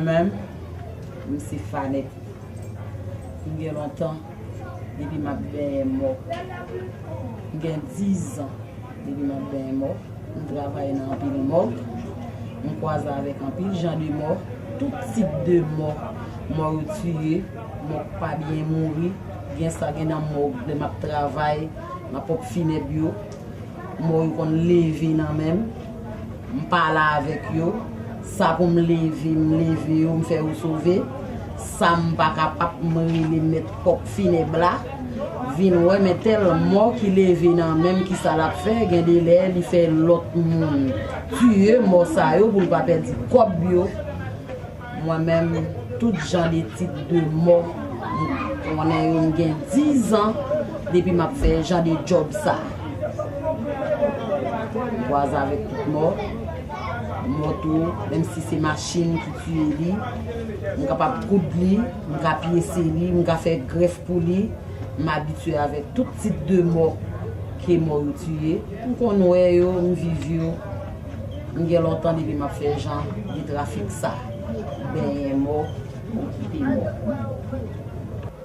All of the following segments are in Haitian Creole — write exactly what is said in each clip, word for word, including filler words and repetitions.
Mwen menm, m se Fanette. M gen lontan depi m ap benyen mò. M gen dizan depi m ap benyen mò. M travay nan anpil mòg. M kwaze avèk anpil jan de mò. Tout tip de mò. Mò yo tiye, mò k pa byen mouri. Gen sa gen nan mòg, lè m ap travay, m ap pòp finèb yo. Mò yo konn leve nan men m. M pale avèk yo. Sa pou m leve, m leve yo, m fè yo sove. Sa m pa kapab, m rele mèt pòp finèb la. Vin wè, men tèl mò ki leve nan men m, kisa l ap fè? Gen de lè, li fè lòt moun tiye mò sa yo pou l pa pèdi kòb yo. Mwen menm, tout jan de tip de mò, m konnen yo, m gen dizan depi m ap fè jan de djòb sa. M kwaze avèk tout mò. Mò tou, menm si se machin ki tiye li, m kapab koud li, m ka pyese li, m ka fè grèf pou li. M abitye avèk tout tip de mò ke mò yo tiye. M konn wè yo, m viv yo. M gen lontan depi m ap fè jan de trafik sa. Benyen mò, okipe mò.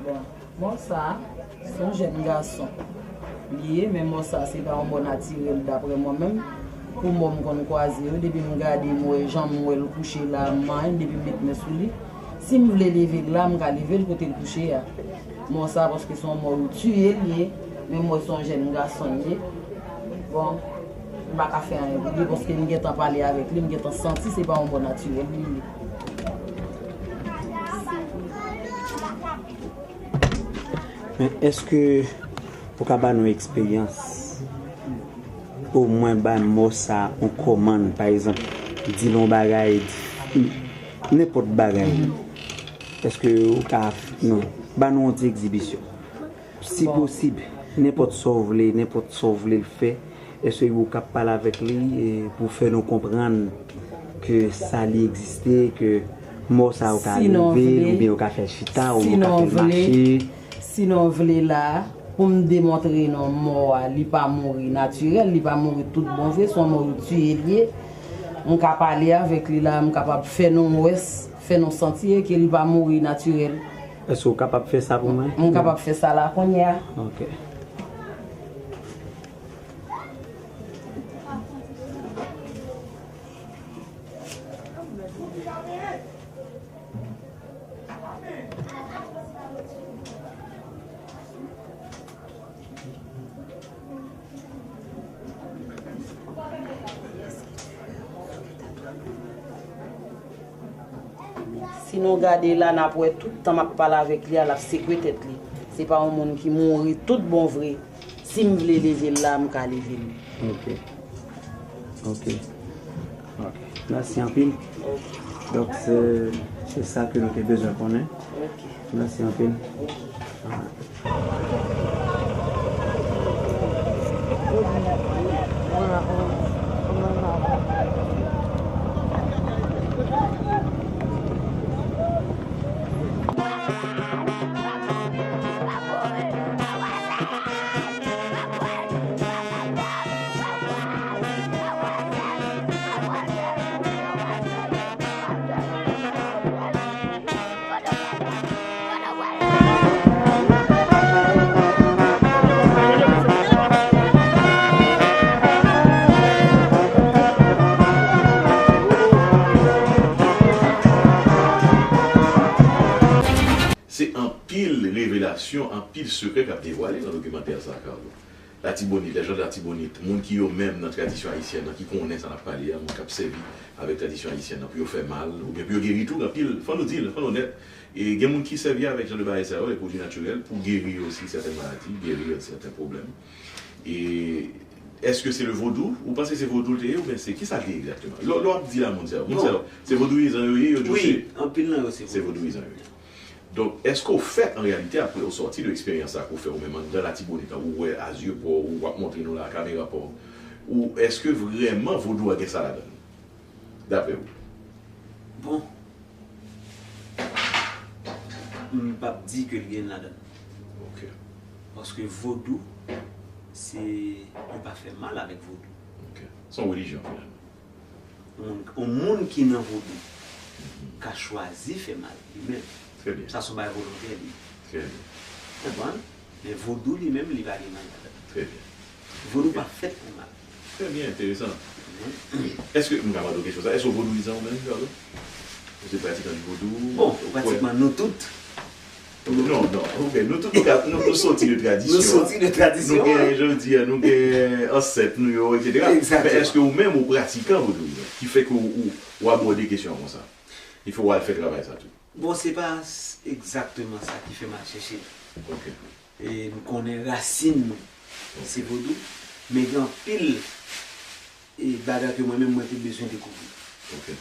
Bon, mò sa, se yon jèn gason li ye, men mò sa, se pa yon mò natirèl, daprè mwen menm. Pou mò m konn kwaze yo, depi m gade, m wè jan m wè l kouche la, m manyen, depi m met men sou li. Si m vle leve l la, m ka leve l kote l kouche a. Mò sa, paske se yon mò yo tiye l ye, men m wè se yon jèn gason l ye. Bon, m pa ka fè anyen pou li, paske m gentan pale avèk li, m gentan santi se pa yon mò natirèl li ye. Men èske ou ka ba nou eksperyans? Omwen bay mò sa yon kòmann, pa egzanp, di l yon bagay, di nenpòt bagay. Èske ou ka, non, ba nou yon ti egzibisyon? Si posib, nenpòt sa w vle, nenpòt sa w vle l fè, èske ou ka pale avèk li, e, pou fè nou konprann ke sa li egziste, ke mò sa yo ka leve, oubyen yo ka fè chita, oubyen yo ka fè l mache? Sinon vle la, pou m demontre nou mò a, li pa mouri natirèl, li pa mouri tout bon vre, se yon mò yo tiye l ye. M ka pale avèk li la, m kapab fè nou wè, fè nou santi ke li pa mouri natirèl. Èske w kapab fè sa pou mwen? M kapab fè sa la kounye a. Ok. Si nou gade la, n ap wè tout tan m ap pale avèk li a, l ap sekwe tèt li. Se pa yon moun ki mouri tout bon vre. Si m vle leve l la, m ka leve l. Ok. Ok. Ok. Mèsi anpil. Ok. Donk, se, se sa ke nou te bezwen konnen. Ok. Mèsi anpil. Ok. Se anpil revelasyon, anpil sekrè k ap devwale nan dokimantè sa, Carlo. Latibonit, lèjann Latibonit, moun ki yo menm nan tradisyon ayisyèn nan, ki konnen sa n ap pale a, moun k ap sèvi avèk tradisyon ayisyèn nan pou yo fè mal, oubyen pou yo geri tou, anpil, fò nou di l, fò n onèt, e gen moun ki sèvi avèk jan de bagay sa yo, de pwodui natirèl, pou geri osi sèten maladi, geri sèten pwoblèm. E èske se le vodou? Ou panse se vodou l te ye, oubyen se kisa l te ye egzakteman? Lè, lè w ap di la moun sa yo, moun sa yo, se vodouyizan yo ye, yo di w se, anpil nan yo se vodouyizan yo ye. Donk, èske w fèt, an reyalite, apre w sòti de eksperyans sa ke w fè ou menm anndan Latibonit la, ou wè a zye pa w, ou w ap montre nou la, kamera pa w, ou èske vrèman vodou a gen sa ladan l, daprè w? Bon, m p ap di ke l gen ladan l. Ok. Paske vodou, se, yo pa fè mal avèk vodou. Ok. Se yon relijyon, finalman. Yon moun, yon moun ki nan vodou, ka chwazi fè mal li menm. Trè byen. Sa se yon bagay volontè li. Trè byen. Konprann? Men vodou li menm li pa gen mal ladan. Trè byen. Vodou pa fèt pou mal. Trè byen, enteresan. Èske, m ka mande w kesyon sa, èske w vodouyizan ou menm, Carlo? Ou se pratikan di vodou? Bon, pratikman nou tout. Non, non, ok, nou tout nou, nou, nou soti de tradisyon. Nou soti de tradisyon. Nou gen, jodi a, nou gen ansèt nou yo, etsetera. Egzakteman. Men èske ou menm ou pratikan vodouyizan? Ki fè ke ou, ou, ou abòde kesyon an konsa? Ki fè ou al fè travay sa tou? Bon, se pa s- egzakteman sa ki fè m al chèche l. Ok. E m konnen rasin nou se vodou, men gen anpil e bagay ke mwen menm mwen te bezwen dekouvri. Ok.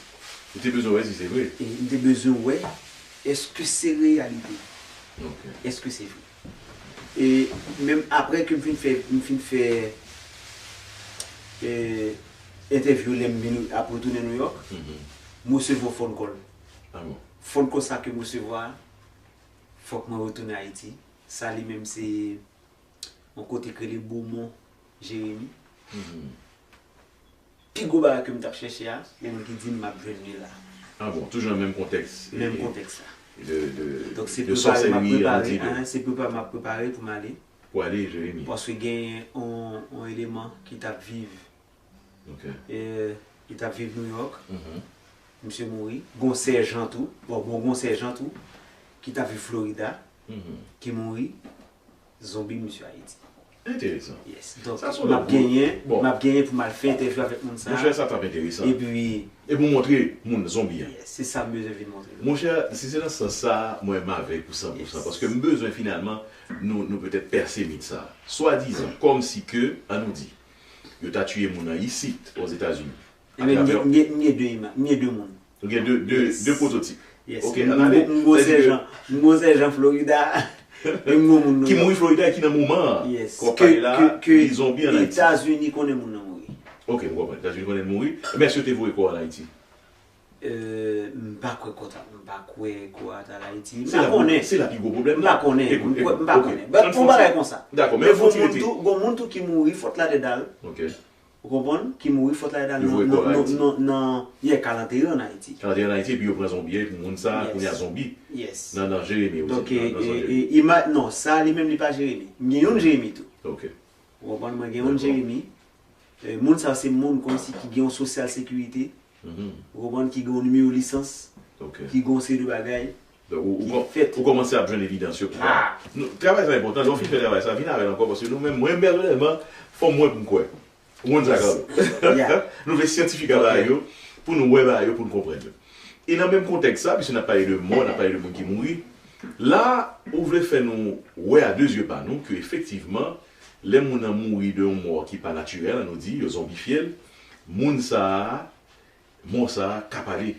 Ou te bezwen wè si se vre. E m te bezwen wè, èske se reyalite? Ok. Èske se vre? E menm apre ke m fin fè, m fin fè e, entèvyou lè m vin ap retounen New York, Mhm. m resevwa yon phone call. Ah bon? Phone call sa ke m resevwa, fòk mwen retounen Ayiti. Sa li menm se yon kote k rele Beaumont, Jeremi. Mhm. Pi gwo bagay ke m t ap chèche a, gen moun ki di m m ap jwenn li la. Ah bon, toujou nan menm kontèks. Menm kontèks la. De, de, Donk se de prepare m ap sòsèri, prepare, anti de. Hein, se prepare m ap prepare pou m ale. Pou ale Jeremi. Paske gen yon, yon eleman ki t ap viv, Ok. e, ki t ap viv New York. Mhm. Misye mouri. Gon sèjan tou. Bon, bon, gon sèjan tou. Ki t ap viv Florida. Mhm. Ki mouri. Zonbi misye Ayiti. Enteresan. Yes. Donk, Sa se yon m ap lòt genyen, bon. M ap genyen pou m al fè entèvyou avèk moun sa. Monchè, sa t ap enteresan. Epi, E pou montre moun zonbi a. Yes, se sa m bezwen vin montre. Monchè, si se nan sans sa, mwen m avèk ou san pou san. Yes. Paske m bezwen finalman, nou, nou petèt pèse mit sa. Swadizan, kòmsi ke, an nou di, yo ta tiye moun nan isit, Ozetazini. Ebyen, m gen- m gen- m gen de ima- m gen de moun. Ou gen de, de, Yes. de pwototip. Yes. Ok, M- ann ale. m- M gon Sa di ke- sèjan, m gon sèjan Florida, e m gon moun New Ki York. mouri Florida e ki nan moman an. Yes. Kò pale la, Ke, ke, li zonbi an Ayiti. Etazini konnen moun nan mouri. Ok, m konprann. Etazini konnen l mouri. Men èske yo te voye kò an Ayiti? Euh, m pa kwè kò ta, m pa kwè kò a ta al Ayiti. M Se pa la, konnen. Se la pi gwo pwoblèm M pa nan. Konnen. Ekout, M kwè- ekout, m pa ok. Konnen. But Ann pou bagay fon- konsa. Dakò, men Men fon gon ti moun rete. Tou, gon moun tou ki mouri Fort Lauderdale. Ok. Ou konprann? Ki mouri Fort Lauderdale Yo nan, voye kò nan, Ayiti. Nan, nan, nan, yeah, Kalanteyan an Ayiti. Kalanteyan an Ayiti, epi yo pran zonbi, epi moun sa, Yes. Kounye a zonbi. Yes. Nan, nan Jeremi osi. Donk, Nan, nan zòn e, Jeremi. E, ima, non, sa li menm li pa Jeremi. M gen youn Jeremi tou. Ok. Ou konprann? Mwen gen youn Dakò. Jeremi. E, moun sa se moun kòmsi ki gen yon sosyal sekirite. Mhm. Ou konprann? Ki gen yon nimewo lisans. Ok. Ki gen yon seri de bagay. Donk, ou, ou, Ki kò- fèt. Ou kòmanse ap jwenn evidans yo pi Ah. Travay sa enpòtan, lè w fin fè travay sa, vin avè l ankò, paske nou menm, mwen pèsonèlman, fò m wè pou m kwè. Ou konn sa, Carlo? Yeah. Nou vle syantifik a bagay yo, pou nou wè bagay yo, pou nou konprann yo. E nan menm kontèks sa, piske n ap pale de mò, n ap pale de moun ki mouri, la, ou vle fè nou wè a de zye pa nou ke efektivman, lè moun nan mouri de yon mò ki pa natirèl, an nou di, yo zonbifye l, moun sa a, mò sa a ka pale.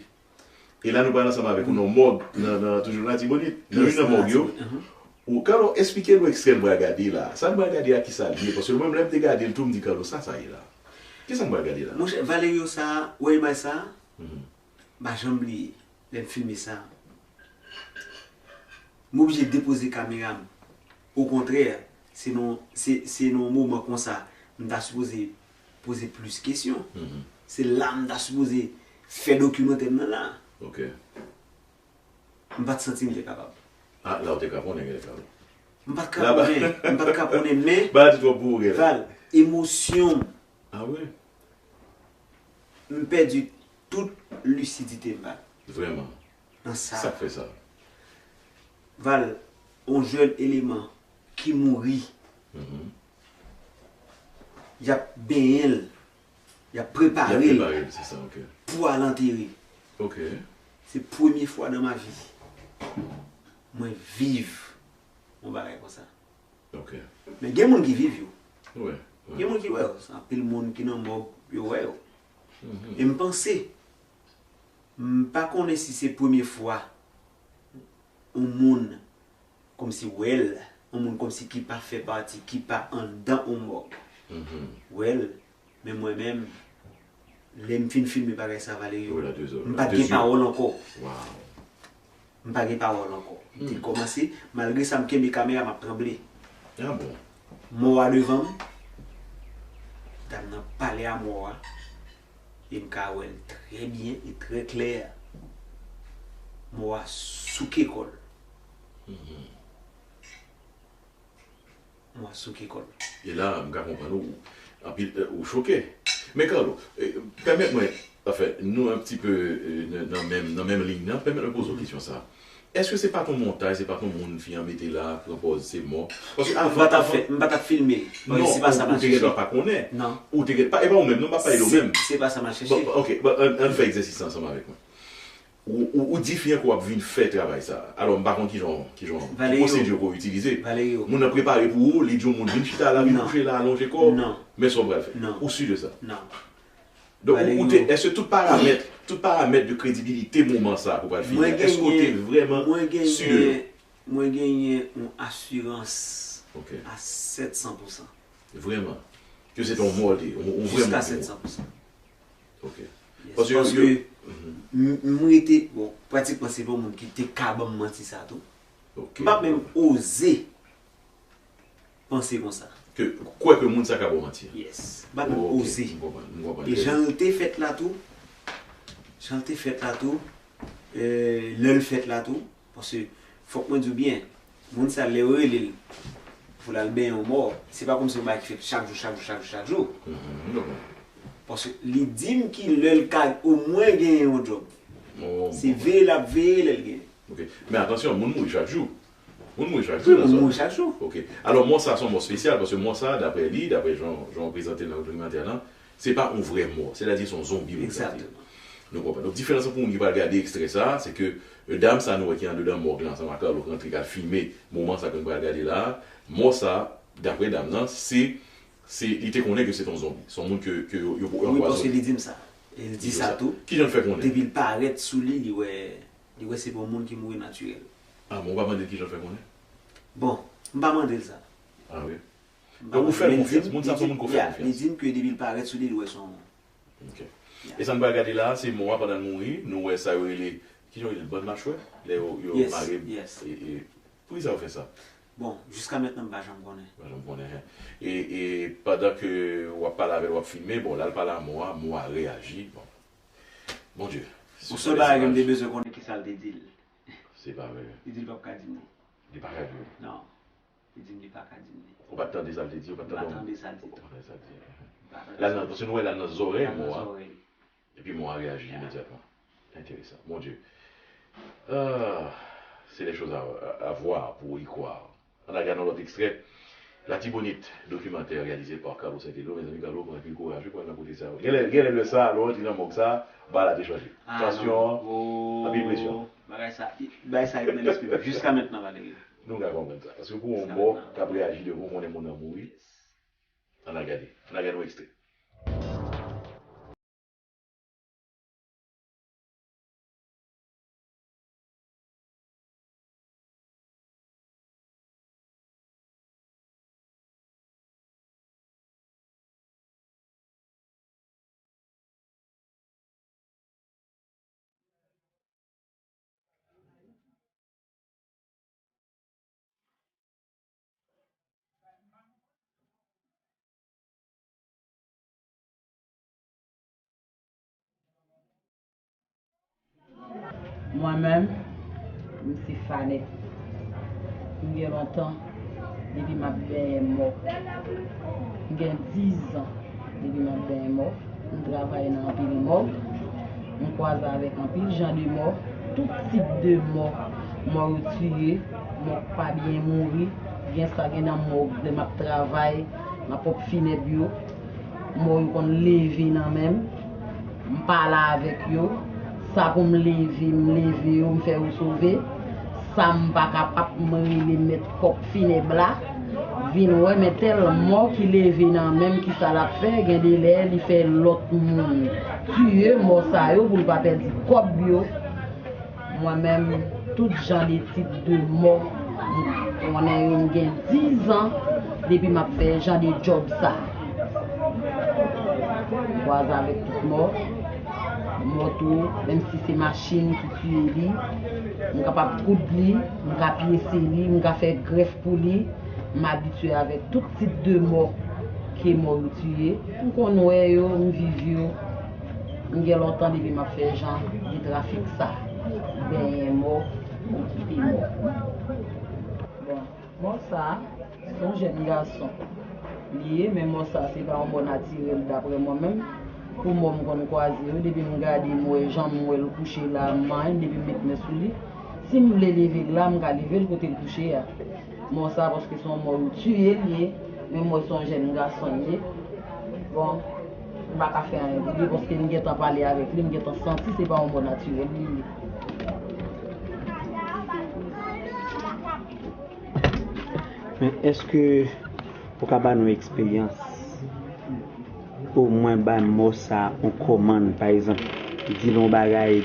E la, nou pral ansanm avèk ou nan mòg, nan, nan, toujou nan Latibonit, nan youn nan mòg yo. Ou, Carlo, eksplike nou ekstrè n pral gade la. Sa n pral gade a, kisa l ye? Paske mwen menm, lè m te gade l tou, m di, Carlo, sa sa ye la? Kisa n pral gade la? Monchè, Valerio sa, ou wè imaj sa? M pa janm bliye lè m filme sa. M oblije depoze kamera m. Okontrè, se nan, se, se nan yon moman konsa, m ta sipoze poze plis kesyon. Se la m ta sipoze fè dokimantè m nan la. Ok. M pa t santi m te kapab. Ah, la ou te ka konnen, gen lè, Carlo. M pa t ka konnen, m pa t ka konnen, men Bagay twòp pou ou, gen lè. Val, emosyon m, Ah wi? M pèdi tout lisidite m, Val. Vrèman. Nan sa. Sa k fè sa? Val, yon jèn eleman ki mouri, Mhm. y ap benyen l, y ap Y ap prepare l prepare l, se sa, ok. Pou al antere. Ok. Se premye fwa nan ma vi mwen viv yon bagay konsa. Ok. Men gen moun ki viv yo. Wi. Gen moun ki wè yo. Se anpil moun ki nan mòg, yo wè yo. Mhm. E m panse, m pa konnen si se premye fwa yon moun kòmsi wè l, yon moun kòmsi ki pa fè pati, ki pa anndan yon mòg. Mhm. Wè l, men mwen menm, lè m fin filme bagay sa, Valerio, Wi, la de zòn. m pa t gen pawòl ankò. Wow. M pa gen pawòl ankò. M te kòmanse, malgre sa, m kenbe kamera, m ap tranble. Ah bon? Mò a devan m, dam nan pale a mò a, e m ka wè l trè byen e trè klè. Mò a souke kò l. Mò a souke kò l. E la, m ka konprann ou, anpil, eh, ou choke. Men Carlo, eh, pèmèt mwen, anfen, nou un petit peu, eh, nan, nan menm, nan menm liy nan, pèmèt mwen poze w kesyon sa. Èske se pa t yon montaj, se pa t yon moun fi an mete la, pran pòz se mò? Paske avan, avan, m pa t ap filme l. Non, se pa sa m ap chèche. Ou te gentan pa konnen. Non. Ou te gentan pa, e pa ou menm, non, m pa pale de ou menm. Se pa sa m ap chèche. Bon, ok, bon, ann, ann fè egzèsis sa ansanm avèk mwen. Ou, ou, ou di fi an ke w ap vin fè travay sa. Alò, m pa konn kijan, kijan, ki pwosedi ke w itilize. Moun nan prepare pou ou, li di yon moun vin chita la, vin kouche la, alonje kò w. Men sa w pral fè. Ou si de sa? Donk, ou, ou te, èske tout paramèt, tout paramèt de kredibilite moman sa ke w pral filme, èske w te vrèman si de yo? Mwen genyen yon asirans a sèt san pousan. Vrèman? Ke se te yon mò l te ye, yon, yon vrè mò l te ye? Jiska sèt san pousan. Ok. Paske m, m rete, bon, pratikman se pa yon moun ki te ka ban m manti sa tou. M pa menm oze panse konsa. Ke, kwè ke moun sa ka ba w manti an. Yes. M pa menm oze. E jan l te fèt la tou, jan l te fèt la tou, eh, lè l fèt la tou, paske fòk mwen di w byen, moun sa lè yo rele l pou l al benyen yon mò, se pa kòmsi yon bagay ki fèt chak jou, chak jou, chak jou, chak jou. Paske li di m ki lè l ka omwen genyen yon djòb. Se veye l ap veye lè l genyen. Ok. Men atansyon, moun mouri chak jou. Moun mouri chak jou. Wi, moun mouri chak jou. Ok. Alò, mò sa se yon mò espesyal, paske mò sa, daprè li, daprè jan, jan w prezante l nan dokimantè lan, se pa yon vrè mò. Sètadi se yon zonbi moun sa te ye. Egzakteman. Nou konprann. Donk, diferans lan pou moun ki pral gade ekstrè sa, se ke, eh, dam sa nou wè ki anndan mòg lan, ansanm ak Carlo k rantre, k al filme moman sa ke nou pral gade la, mò sa, daprè dam nan, se, se, li te konnen ke se te yon zonbi. Se yon moun ke, ke yo, yo anpwazonnen. Wi, paske li di m sa. E li di sa tou. Kijan l fè konnen? Depi l parèt sou li, li wè, li wè se pa yon moun ki mouri natirèl. Ah, men ou pa mande l kijan l fè konnen? Bon, m pa mande l sa. Ah wi. Donk, ou fè l konfyans. Moun sa se yon moun ke w fè konfyans. Li di m ke depi l parèt sou li, li wè se yon moun. Ok. E sa n pral gade la, se mò a pandan l mouri, nou wè sa yo rele, kijan yo rele l, bann machwè? Lè yo, yo mare, e, e, poukisa yo fè sa? Bon, jiska mentnan, m pa janm konnen. Pa janm konnen, en. E, e pandan ke w ap pale avè l, w ap filme, bon, la l pale a mò a, mò a reyaji, bon. Bondye. Yon sèl bagay ke m te bezwen konnen, kisa l te di l. Se pa vre. Li di l p ap ka di m li. Li pa ka di w? Non. Li di m li pa ka di m li. Ou pa t tande sa l te di, ou pa t tande? M pa tande sa l di tou. Ou pa tande sa l di. M pa tande sa l di. L al nan, paske nou wè l al nan zòrèy mò a. Epi mò a reyaji imedyatman. Enteresan. Bondye. Ah, c'est des choses à, à, à voir pour y croire. Ann al gade yon lòt ekstrè. Latibonit, dokimantè reyalize pa Carlo Saint-Eloi. Mezanmi, Carlo pran anpil kouraj wi pou al nan kote sa yo. Genlè, genlè lè sa, lè w rantre nan mòg sa, bagay la te chanje. Tansyon an, anpil presyon. Bagay sa, bagay sa ret nan lespri m jiska mentnan, Valerio. Nou ka konprann sa. Paske pou yon mò k ap reyaji devan w, konnen moun nan mouri. Ann al gade. Ann al gade yon ekstrè. Mwen menm, m se Fanette. M gen lontan depi m ap benyen mò. M gen diz an depi m ap benyen mò. M travay nan anpil mòg. M kwaze avèk anpil jan de mò, tout tip de mò. Mò yo tiye, mò k pa byen mouri. Gen sa gen nan mòg, lè m ap travay, m ap pwòp finèb yo. Mò yo konn leve nan men m. M pale avèk yo. Sa pou m leve, m leve yo, m fè yo sove. Sa m pa kapab, m rele mèt kòk finèb la. Vin wè, men tèl mò ki leve nan men m, kisa l ap fè? Gen de lè, li fè lòt moun tiye mò sa yo pou l pa pèdi kòb yo. Mwen menm, tout jan de tip de mò, m konnen yo, m gen diz an depi m ap fè jan de djòb sa. M kwaze avèk tout mò. Mò tou, menm si se machin ki tiye li, m kapab koud li, m ka pyese li, m ka fè grèf pou li. M abitye avèk tout tip de mò ke mò yo tiye. M konn wè yo, m viv yo. M gen lontan depi m ap fè jan de trafik sa. Benyen mò, okipe mò. Bon, mò sa, se yon jèn gason li ye, men mò sa, se pa yon mò natirèl, daprè mwen menm. Pou mò m konn kwaze yo, depi m gade, m wè jan m wè l kouche la, m manyen, depi m met men sou li, si m vle leve l la, m ka leve l kote l kouche a. Mò sa, paske se yon mò yo tiye l ye, men m wè se yon jèn gason l ye. Bon, m pa ka fè anyen pou li, paske m gentan pale avèk li, m gentan santi se pa yon mò natirèl li ye. Men èske ou ka ba nou eksperyans, omwen ba mò sa yon kòmann, pa egzanp, di l yon bagay,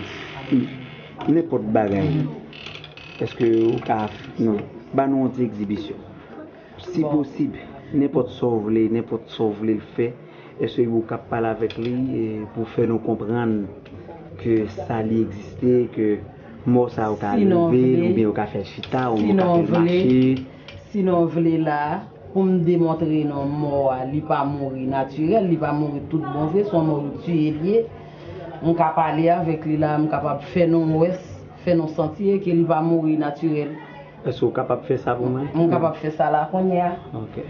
di nenpòt bagay? Èske ou ka, non, ba nou yon ti egzibisyon? Si posib, nenpòt sa w vle, nenpòt sa w vle l fè, èske ou ka pale avèk li, e, pou fè nou konprann ke sa li egziste, ke mò sa yo ka leve l, oubyen yo ka fè l chita, oubyen yo ka fè l mache? Sinon vle la, pou m demontre nou mò a, li pa mouri natirèl, li pa mouri tout bon vre, se yon mò yo tiye l ye. M ka pale avèk li la, m kapab fè nou wè, fè nou santi ke li pa mouri natirèl. Èske ou kapab fè sa pou mwen? M kapab fè sa la kounye a. Ok.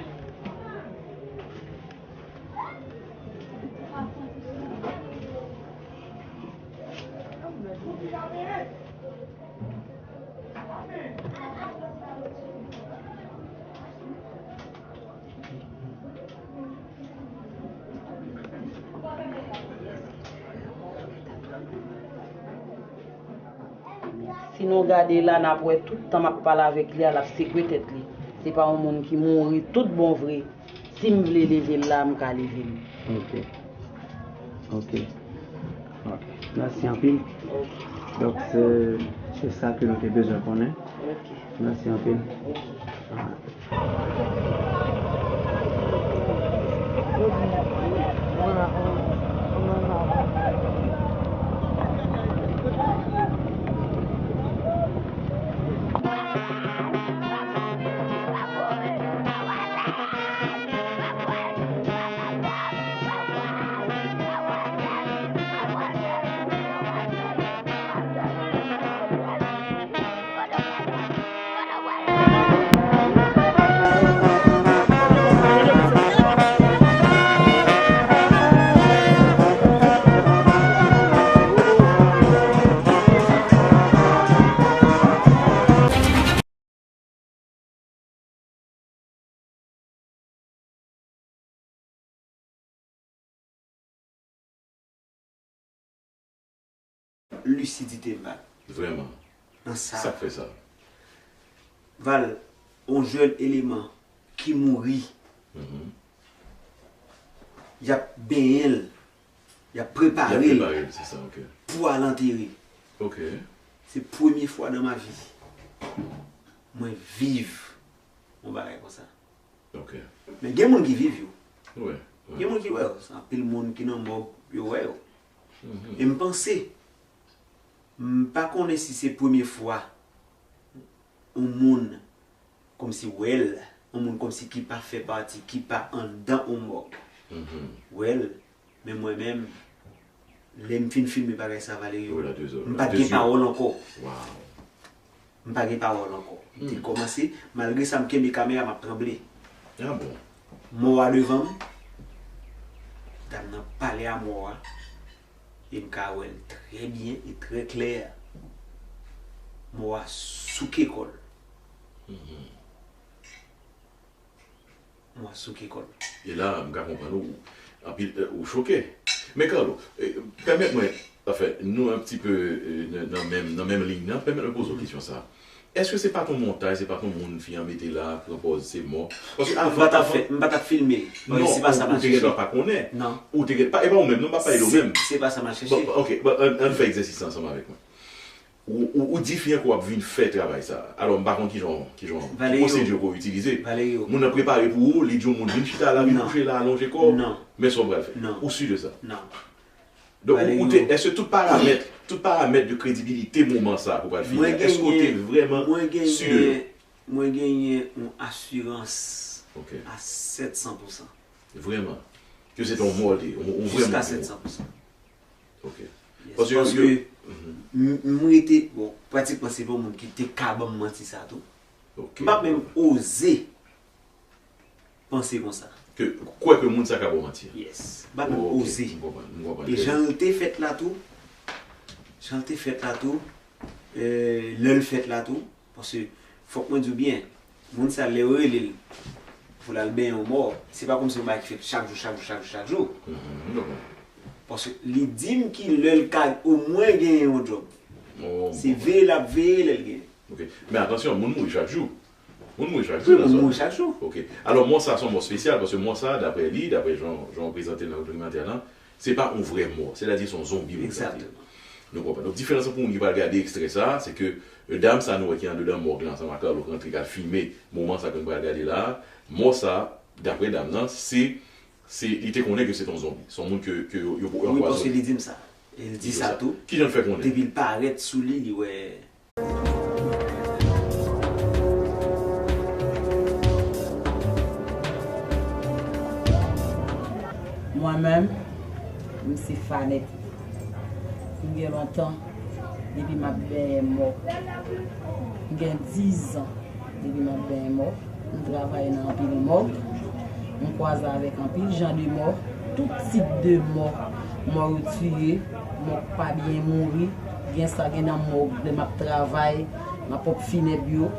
Si nou gade la, n ap wè tout tan m ap pale avèk li a, l ap sekwe tèt li. Se pa yon moun ki mouri tout bon vre. Si m vle leve l la, m ka leve l. Ok. Ok. Ok. Mèsi anpil. Ok. Donk, se, se sa ke nou te bezwen konnen. Ok. Mèsi anpil. Ok. Lisidite Val. Vrèman. Nan sa. Sa k fè sa? Val, yon jèn eleman ki mouri, y ap benyen l, y ap prepare l pou al antere. Se premye fwa nan ma vi mwen viv yon bagay konsa. Men gen moun ki viv yo. Gen moun ki wè yo. Se anpil moun ki nan mòg yo wè yo. E m panse, m pa konnen si se premye fwa yon moun kòmsi wè l, yon moun kòmsi ki pa fè pati, ki pa anndan yon mòg wè l. Men mwen menm, lè m fin filme bagay sa, Valerio, m pa t gen pawòl ankò. M pa gen pawòl ankò. M te kòmanse, malgre sa m kenbe kamera, m ap tranble. Mò a devan m, dam nan pale a mò a, e m ka wè l trè byen e trè klè. Mò a souke kò l. Mwen souke kò l. E la, m ka konprann ou, anpil, ou choke. Men Carlo, pèmèt mwen, anfen, nou un petit peu nan menm, nan menm liy nan, pèmèt mwen poze w kesyon sa. Èske se pa t yon montaj, se pa t yon moun fi an mete la, pran pòz se mò? Paske avan, avan. M pa t ap filme. Non, ou te gen dwa pa konnen. Ou te gen, e pa ou menm, non, m pa pale de ou menm. Se pa sa m al chèche. Bon, ok, bon, ann fè egzèsis sa ansanm avèk mwen. Ou, ou, ou di fi an ke w ap vin fè travay sa. Alò, m pa konn kijan, kijan, ki pwosedi ke w itilize. Moun nan prepare pou ou, li di yon moun vin chita la, vin kouche la, alonje kò w. Men sa w pral fè. Ou si de sa? Donk, ou, ou te, èske tout paramèt, tout paramèt de kredibilite moman sa ke w pral filme a, èske w te vrèman si de yo? Mwen genyen yon asirans a sèt san pousan. Vrèman? Ke se te yon mò l te ye, yon vrè moun te ye? Jiska sèt san pousan. Ok. Paske yo, yo, M m rete, bon, pratikman se pa yon moun ki te ka ban m manti sa tou. M pa menm oze panse konsa. Ke, kwè ke moun sa ka ba w manti a. Yes. M pa menm oze. E jan l te fèt la tou, jan l te fèt la tou, lè l fèt la tou, paske fòk mwen di w byen, moun sa lè yo rele l pou l al benyen yon mò, se pa kòmsi yon bagay ki fèt chak jou, chak jou, chak jou, chak jou. Paske li di m ki lè l ka omwen genyen yon djòb. Se veye l ap veye lè l genyen. Men atansyon, moun mouri chak jou. Moun mouri chak jou nan zòn. Moun mouri chak jou. Alò, mò sa se yon mò espesyal, paske mò sa, daprè li, daprè jan w prezante l nan dokimantè lan, se pa yon vrè mò. Sètadi se yon zonbi moun sa ye. Nou konprann. Donk, diferans lan pou moun ki pral gade ekstrè sa, se ke dam sa nou wè ki andedan mòg lan ansanm ak Carlo k rantre k al filme moman sa ke nou pral gade la a, mò sa, daprè dam nan, se, se, li te konnen ke se te yon zonbi. Se yon moun ke, ke yo, yo anpwazonnen. Wi, paske li di m sa. E l di sa tou. Kijan l fè konnen? Depi l parèt sou li, li wè. Mwen menm, m se Fanette. M gen lontan depi m ap benyen mò. M gen dizan depi m ap benyen mò. M travay nan anpil mòg. M kwaze avèk anpil jan de mò. Tout tip de mò. Mò yo tiye, mò k pa byen mouri. Gen sa gen nan mòg lè m ap travay, m ap ponp finèb yo.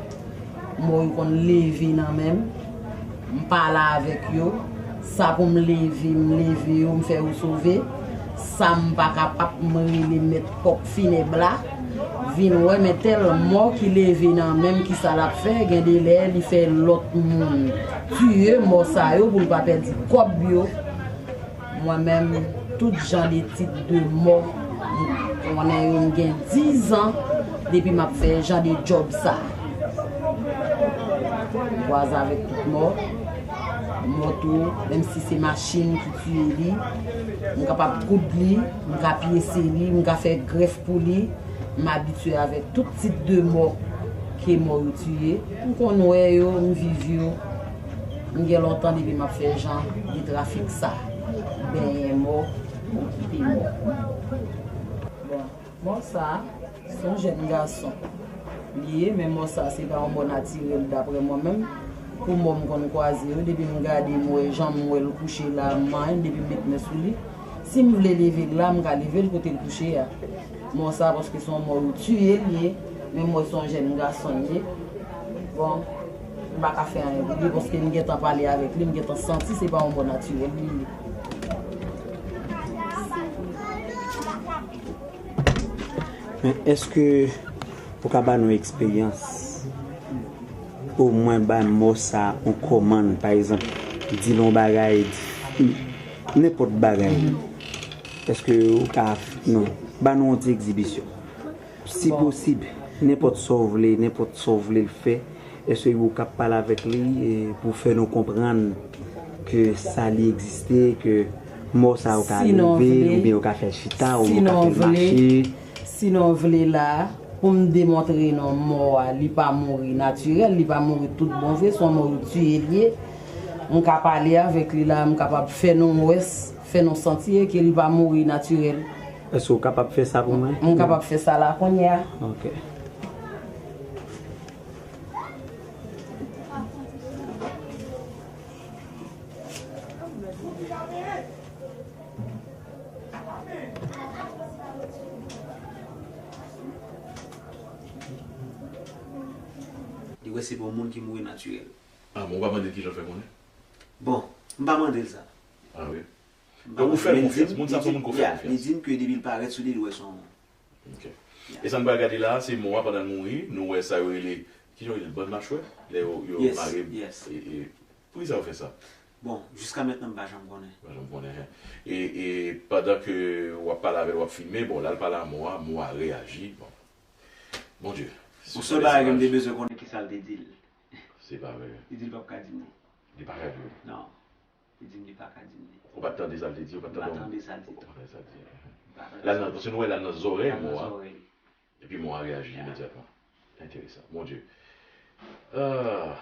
Mò yo konn leve nan men m. M pale avèk yo. Sa pou m leve, m leve yo, m fè yo sove. Sa m pa kapab, m rele mèt ponp finèb la. Vin wè, men tèl mò ki leve nan men m, kisa l ap fè? Gen de lè, li fè lòt moun tiye mò sa yo pou l pa pèdi kòb yo. Mwen menm, tout jan de tip de mò m konnen yo, m gen dizan depi m ap fè jan de djòb sa. M kwaze avèk tout mò. Mò tou, menm si se machin ki tiye li, m kapab koud li, m ka pyese li, m ka fè grèf pou li. M abitye avèk tout tip de mò ke mò yo tiye. M konn wè yo, m viv yo. M gen lontan depi m ap fè jan de trafik sa. Benyen mò, okipe mò. Bon, mò sa, se yon jèn gason li ye, men mò sa se pa yon mò natirèl daprè mwen menm. Pou mò m konn kwaze yo, depi m gade m wè jan m wè l kouche la, m manyen depi m met men sou li. Si m vle leve l la, m ka leve l kote l kouche a. Mò sa, paske se yon mò yo tiye l ye, men m wè se yon jèn gason l ye. Bon, m pa ka fè anyen pou li, paske m gentan pale avèk li, m gentan santi se pa yon mò natirèl li ye. Men èske ou ka ba nou eksperyans? Omwen bay mò sa yon kòmann, pa egzanp, di l yon bagay, nenpòt bagay. Èske ou ka, non, ba nou yon ti egzibisyon. Si posib, nenpòt sa w vle, nenpòt sa w vle l fè, èske ou ka pale avèk li pou fè nou konprann ke sa li egziste, ke mò sa yo ka leve, oubyen yo ka fè l chita, oubyen yo ka fè l mache? Si nou vle la, pou m demontre nou mò a, li pa mouri natirèl, li pa mouri tout bon vre, se yon mò yo tiye l ye. M ka pale avèk li la, m kapab fè nou wè, fè nou santi ke li pa mouri natirèl. Èske w kapab fè sa pou mwen? M kapab fè sa la kounye a. Ok. Li wè se pa yon moun ki mouri natirèl. Ah, men ou pa mande l kijan l fè konnen? Bon, m pa mande l sa. Ah wi. Donk ou fè l konfyans. Moun sa se yon moun ke w fè konfyans. Li di m ke depi l parèt sou li, li wè se yon Ok. E sa n pral gade la a, se mò a pandan l mouri, nou wè sa yo rele, kijan yo rele l, bann machwè? Lè yo, yo mare, e, e, poukisa yo fè sa? Bon, jiska mentnan m pa janm konnen. Pa janm konnen, en. E, e pandan ke w ap pale avè l, w ap filme, bon, lè l pale a mò a, mò a reyaji, bon. Bondye. Yon sèl bagay ke m te bezwen konnen kisa l te di l. Se pa vre. Li di l p ap ka di m li. Li pa ka di w? Non. Li di m li pa ka di m li. Ou pa t tande sa l te di? Ou pa t tande? M pa tande sa l te di. Ou pa tande sa l te di. M pa tande sa l te di. L al nan, paske nou wè l al nan zòrèy mò a. L al nan zòrèy li. Epi mò a reyaji imedyatman. Enteresan. Mon Dye. Ah,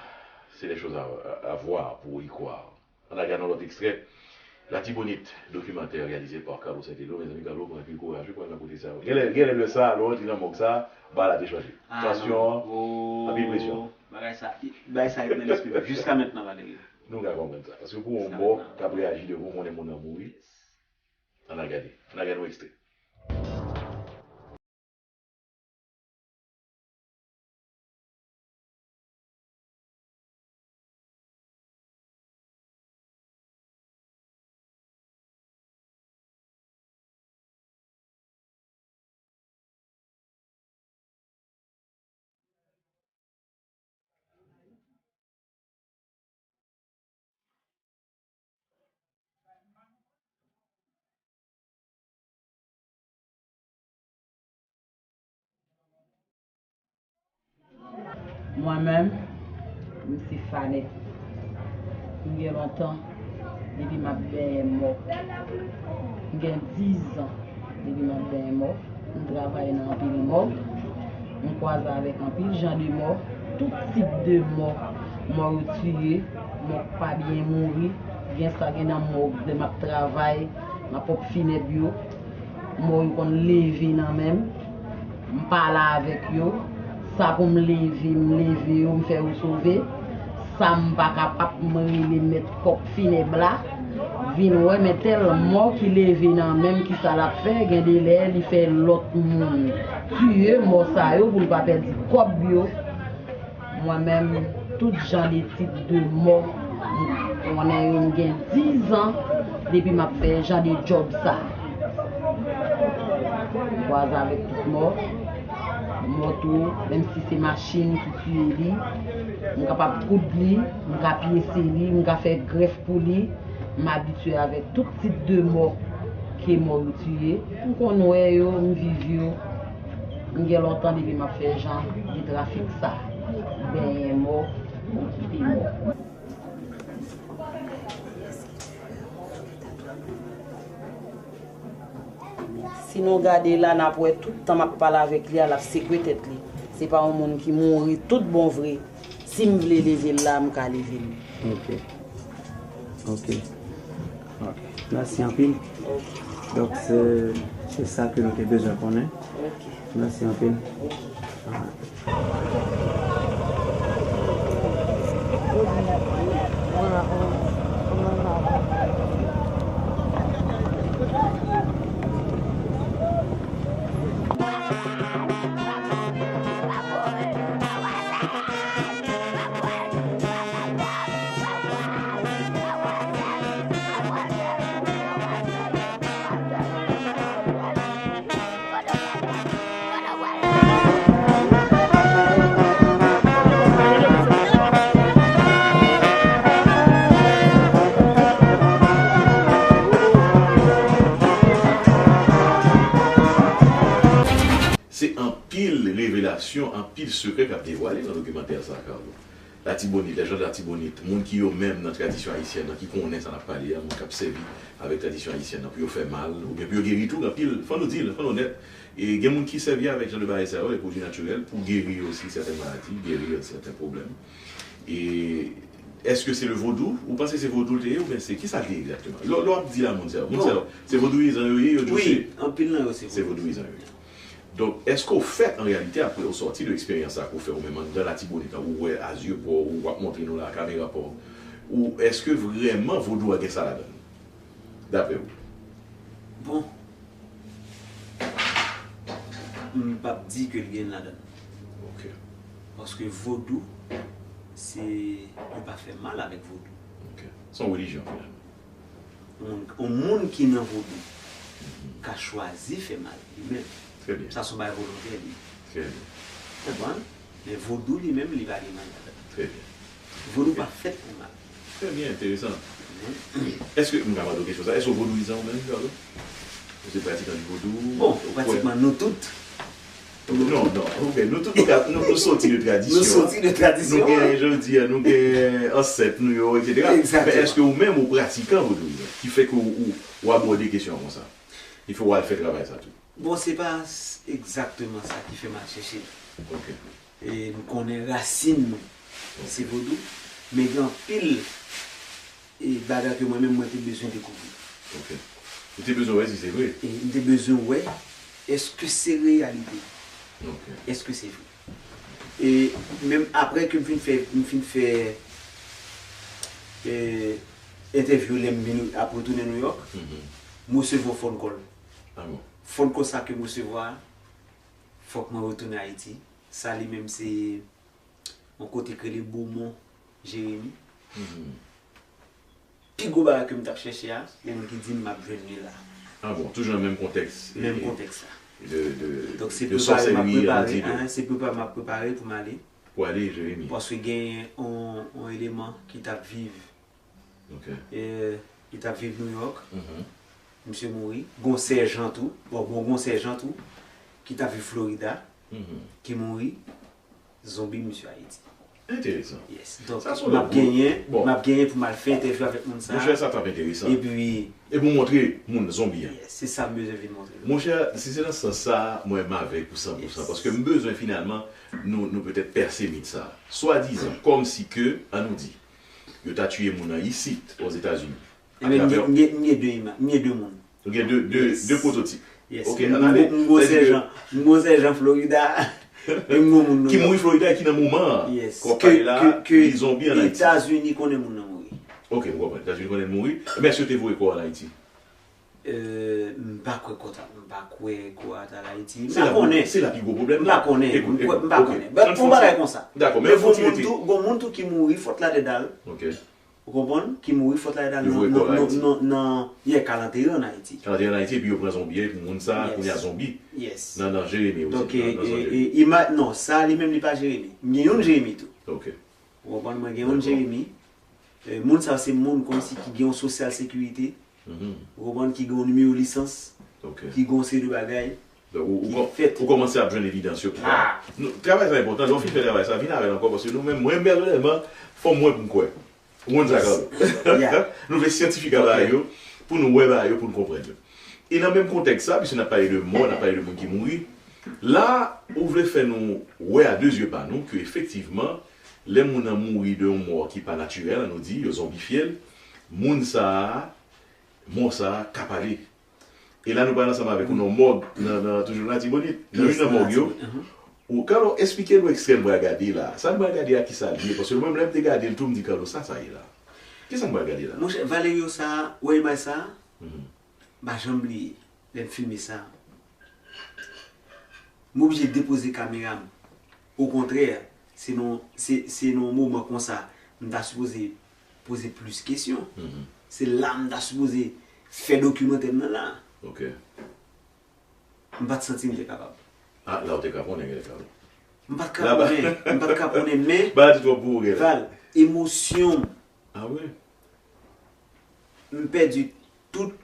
c'est des choses à, à, à voir pour y croire. Ann al gade yon lòt ekstrè. Latibonit, dokimantè reyalize pa Carlo Saint-Eloi. Mezanmi, Carlo pran anpil kouraj wi pou al nan kote sa yo. Genlè, genlè lè sa a, lè w rantre nan mòg sa a, bagay la te chanje. Tansyon an, anpil presyon. Bagay sa, bagay sa ret nan lespri m jiska mentnan, Valerio. Nou ka konprann sa. Paske pou yon mò k ap reyaji devan w, konnen moun nan mouri. Ann al gade. Ann al gade yon ekstrè. Mwen menm, m se Fanette. M gen lontan depi m ap benyen mò. M gen dizan depi m ap benyen mò. M travay nan anpil mòg. M kwaze avèk anpil jan de mò, tout tip de mò. Mò yo tiye, mò k pa byen mouri. Gen sa gen nan mòg, lè m ap travay, m ap pòp finèb yo. Mò yo konn leve nan men m. M pale avèk yo. Sa pou m leve, m leve yo, m fè yo sove. Sa m pa kapab, m rele mèt pòp finèb la. Vin wè, men tèl mò ki leve nan men m, kisa l ap fè? Gen de lè, li fè lòt moun tiye mò sa yo pou l pa pèdi kòb yo. Mwen menm, tout jan de tip de mò, m konnen yo, m gen dizan depi m ap fè jan de djòb sa. M kwaze avèk tout mò. Mò tou, menm si se machin ki tiye li, m kapab koud li, m ka pyese li, m ka fè grèf pou li. M abitye avèk tout tip de mò ke mò yo tiye. M konn wè yo, m viv yo. M gen lontan depi m ap fè jan de trafik sa. Benyen mò, okipe mò. Si nou gade la, n ap wè tout tan m ap pale avèk li a, l ap sekwe tèt li. Se pa yon moun ki mouri tout bon vre. Si m vle leve l la, m ka leve l. Ok. Ok. Ok. Mèsi anpil. Ok. Donk, se, se sa ke nou te bezwen konnen. Ok. Mèsi anpil. Ok. Alright. Se anpil revelasyon, anpil sekrè k ap devwale nan dokimantè sa a, Carlo. Latibonit, lèjann Latibonit, moun ki yo menm nan tradisyon ayisyèn nan, ki konnen sa n ap pale a, moun k ap sèvi avèk tradisyon ayisyèn nan pou yo fè mal, oubyen pou yo geri tou, anpil, fò nou di l, fò n onèt, e gen moun ki sèvi avèk jan de bagay sa yo, e pwodui natirèl, pou geri osi sèten maladi, geri sèten pwoblèm. E èske se le vodou? Ou panse se vodou l te ye, oubyen se, kisa l te ye egzakteman? Lè, lè w ap di la, moun sa yo, moun sa yo, se vodouyizan yo ye, yo djouche. Wi, anpil nan yo se vodouyizan yo ye. Donk, èske w fèt, an reyalite, apre w sòti de eksperyans sa ke w fè ou menm anndan Latibonit an, ou wè a zye pa w, ou w ap montre nou la, kamera pa w, ou èske vrèman vodou a gen sa ladan l, daprè w? Bon, m p ap di ke l gen ladan l. Ok. Paske vodou, se, yo pa fè mal avèk vodou. Ok. Se yon relijyon, finalman. Yon moun, yon moun ki nan vodou ka chwazi fè mal li menm. Trè byen. Sa se yon bagay volontè li. Trè byen. Konprann? Men vodou li menm, li pa gen mal ladan l. Trè byen. Vodou pa fèt pou mal. Trè byen, enteresan. Èske m ka mande w kesyon sa? Èske w vodouyizan ou menm, Carlo? Ou se pratikan di vodou? Bon, pratikman nou tout. Non, non, ok, nou tout nou ka, nou, nou soti de tradisyon. Nou soti de tradisyon. Nou gen, jodi a, nou gen ansèt nou yo, etsetera. Egzakteman. Men èske ou menm ou pratikan vodouyizan ki fè ke ou, ou, ou abòde kesyon an konsa? Ki fè w al fè travay sa tou? Bon, se pa s-, egzakteman sa ki fè m al chèche l. Ok. E m konnen rasin nou, se vodou, men gen anpil e bagay ke mwen menm mwen te bezwen dekouvri. Ok. Ou te bezwen wè si se vre. E m te bezwen wè, èske se reyalite? Ok. Èske se vre? E menm apre ke m fin fè, m fin fè e, entèvyou lè m vin ap retounen New York, m resevwa phone call. Ah bon? Phone call sa ke m resevwa, fòk mwen retounen Ayiti. Sa li menm se yon kote k rele Beaumont, Jeremi. Pi gwo bagay ke m t ap chèche a, gen moun ki di m m ap jwenn li la. Ah bon, toujou nan menm kontèks. Menm kontèks la. De, de, Donk se de prepare m ap sòsèri, prepare, ann di de. Hein, se prepare m ap prepare pou m ale. Pou ale Jeremi. Paske gen yon, yon eleman ki t ap viv, Ok. e, ki t ap viv New York. Misye mouri. Gon sèjan tou. Bon, bon, gon sèjan tou ki t ap viv Florida, ki mouri. Zonbi misye Ayiti. Enteresan. Yes. Donk, m ap genyen, m ap genyen pou m al fè entèvyou avèk moun sa. Monchè, sa t ap enteresan. Epi. Epi w montre moun zonbi a. Yes, se sa m bezwen vin montre nou. Monchè, si se nan sans sa, mwen m avèk ou san pou san. Paske m bezwen finalman nou, nou petèt pèse mit sa. Swadizan, kòmsi ke, ann nou di, yo ta tiye moun nan isit, Ozetazini. Ebyen, m gen, m gen, m gen de ima, m gen de moun. Ou gen de, de, de pwototip. Yes. Ok, ann ale. M gon sèjan, m gon sèjan Florida, e m gon moun New York. Ki mouri Florida e ki nan moman an. Yes. Ke, ke, ke Etazini konnen moun nan mouri. Ok, m konprann. Etazini konnen l mouri. Men èske yo te voye kò a ann Ayiti? Euh, m pa kwè kò ta, m pa kwè kò a t al Ayiti. M pa konnen. Se la pi gwo pwoblèm la. M pa konnen. M pa konnen. Ban m fè yon bagay konsa. Dakò, men fò ti rete. Gon moun tou ki mouri Fort Lauderdale. Ok. Ou konprann? Ki mouri Fort Lauderdale nan, nan, nan, nan, yè, k al antere ann Ayiti. K al antere ann Ayiti, epi yo pran zonbi a, epi moun sa a, kounye a zonbi. Yes. Nan, nan Jeremi, ou di, nan, nan zòn Jeremi. Donk, e, e, e, ima-, non, sa a li menm li pa Jeremi. M gen youn Jeremi tou. Ok. Ou konprann? Mwen gen youn Jeremi. E, moun sa yo se moun kòmsi ki gen yon sosyal sekirite. Ou konprann? Ki gen yon nimewo lisans. Ok. Ki gen yon seri de bagay. Donk, ou, ou, ou kòmanse ap jwenn evidans yo ki la. Nou, travay sa enpòtan. Lè w fin fè travay sa, vin avè l ankò, paske nou menm, mwen, pèsonèlman, fò m wè pou m kwè. Ou konn sa, Carlo? Nou vle syantifik a bagay yo, pou nou wè bagay yo, pou n konprann yo. E nan menm kontèks sa, piske n ap pale de mò, n ap pale de moun ki mouri, la, ou vle fè nou wè a de zye pa nou ke efektivman, lè moun nan mouri de yon mò ki pa natirèl, ann nou di, yo zonbifye l, moun sa a, mò sa a ka pale. E la nou pral ansanm avèk ou nan mòg, nan, nan, toujou nan Latibonit, nan youn nan mòg yo. Ou, Carlo, eksplike nou ekstrè n pral gade la. Sa n pral gade a, kisa l ye? Paske mwen menm, lè m te gade l tou, m di, Carlo, sa sa ye la? Kisa n pral gade la? Monchè, Valerio sa, ou wè imaj sa? M pa janm bliye, lè m filme sa. M oblije depoze kamera m. Okontrè, se nan, se, se nan yon moman konsa, m ta sipoze poze plis kesyon. Se la m ta sipoze fè dokimantè m nan la. Ok. M pa t santi m te kapab. Ah, la w te ka konnen, gen lè sa wi. M pa t ka konnen, m pa t ka konnen, men, Bagay twòp pou ou, gen lè. Val, emosyon m. Ah wi? M pèdi tout